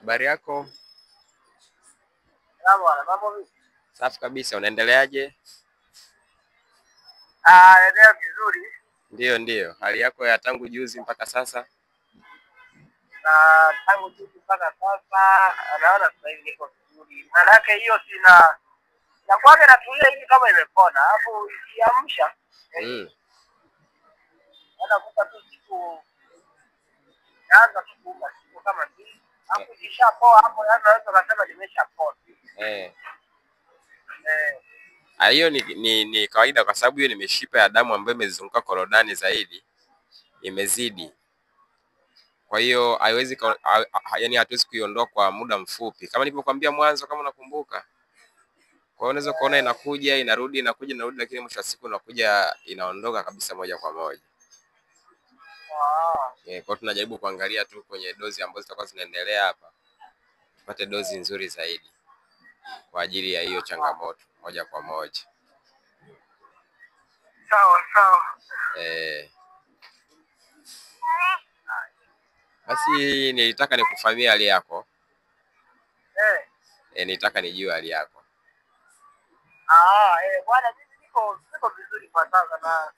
Habari yako? Salamu bwana, mambo vipi? Safi kabisa, unaendeleaje? Ah, eneo vizuri. Ndiyo, ndiyo. Hali yako ya tangu juzi mpaka sasa? Na tangu juzi mpaka sasa naona sasa hivi niko vizuri. Maanake hiyo sina na kwake natulia hivi kama imepona, alafu ikiamsha naenda kuta tu siku naanza tu kuuma siku kama mbili, alafu ikishapoa hapo, yaani naweza kasema nimeshapona. Eh. Ah, hiyo ni kawaida kwa sababu hiyo ni mishipa ya damu ambayo imezunguka korodani zaidi, imezidi. Kwa hiyo haiwezi yaani hatuwezi kuiondoa kwa muda mfupi. Kama nilivyokuambia mwanzo, kama unakumbuka. Kwa hiyo unaweza kuona inakuja, inarudi, inakuja, inarudi, lakini mwisho wa siku inakuja inaondoka kabisa moja kwa moja. Kwa hiyo tunajaribu kuangalia tu kwenye dozi ambazo zitakuwa zinaendelea hapa, tupate dozi nzuri zaidi kwa ajili ya hiyo changamoto moja kwa moja. Sawa sawa. Basi nilitaka nikufahamie hali yako. Nilitaka nijue hali yako. Bwana mimi niko vizuri kwa sasa na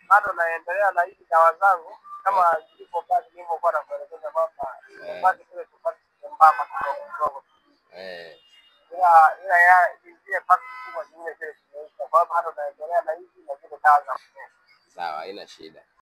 bado naendelea na hizi dawa zangu kama zilivyobaki nilivyokuwa nakuelekeza kwamba zimebaki zile tupati nyembamba kidogo kidogo. Ila ya zile pasi kubwa zingine zile zimeisha. Kwa hiyo bado naendelea na hizi na zile dawa za kumeza. Sawa, haina shida.